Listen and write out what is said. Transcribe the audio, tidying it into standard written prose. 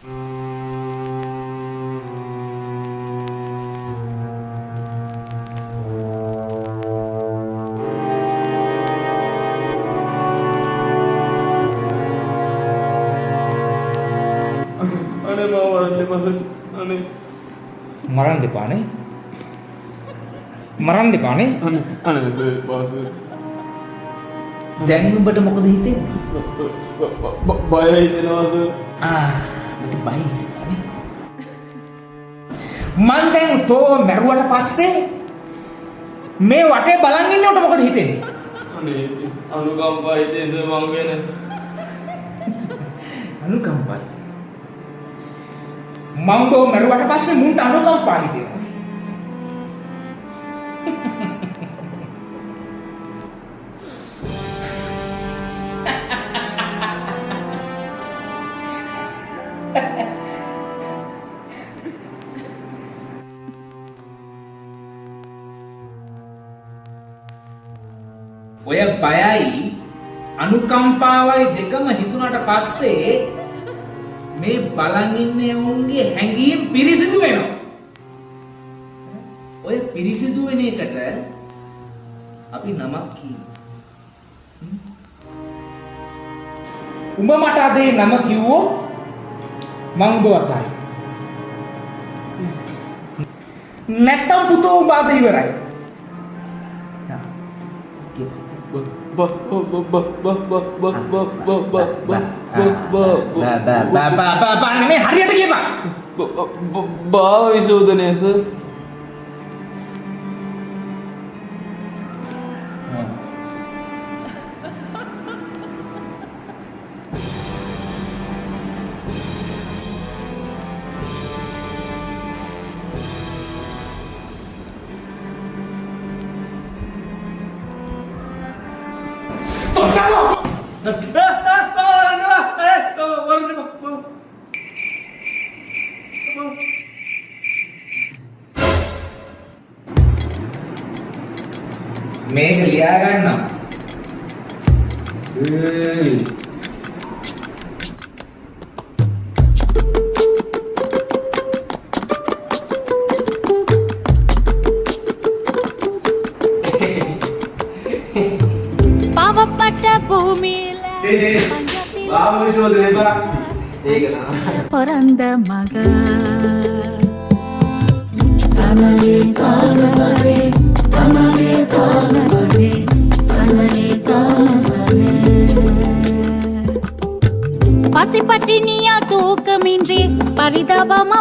අනේ මාව මරන්න එපා සර්. අනේ මරන්න එපා නේ. මරන්න එපා නේ. අනේ අනේ සර් එපා සර්. දැන් උඹට මොකද හිතෙන්නේ? බය හිතෙනවා සර්. ආ මට බය හිතෙනවා නේ. මං දැන් තෝ මැරුවට පස්සේ මේ වටේ බලන් ඉන්නකොට මොකද හිතෙන්නේ? අනේ ඉතින් අනුකම්පා හිතේ සර් මං ගැන. අනුකම්පයි. මං බෝ මැරුවට පස්සේ මුන්ට අනුකම්පා හිතෙනවා. ඔය බයයි අනුකම්පාවයි දෙකම හිතුණාට පස්සේ මේ බලන් ඉන්නේ උන්ගේ හැඟීම් පිරිසිදු වෙනවා. ඔය පිරිසිදු වෙන එකට අපි නමක් කියමු. උඹ මට අද ඒ නම කිව්වොත් මං උඹව අතහරිනවා. නැත්තම් පුතෝ උඹ අද ඉවරයි. බ බ බ බ බ බ බ බ බ බ බ බ බ බා බා බා බා බා නෙමෙයි, හරියට කියපන්. භාව විශෝධනය සර්. මේක ලියා ගන්න. ඒයි. பாவப்பட்ட பூமியில භාව විශෝධනය බා. ඒක තමයි. பிறந்த மக தனனே தானே தனனே தானே தனனே தானே. பசி பட்டினியா தூக்கமின்றி பரிதாபமா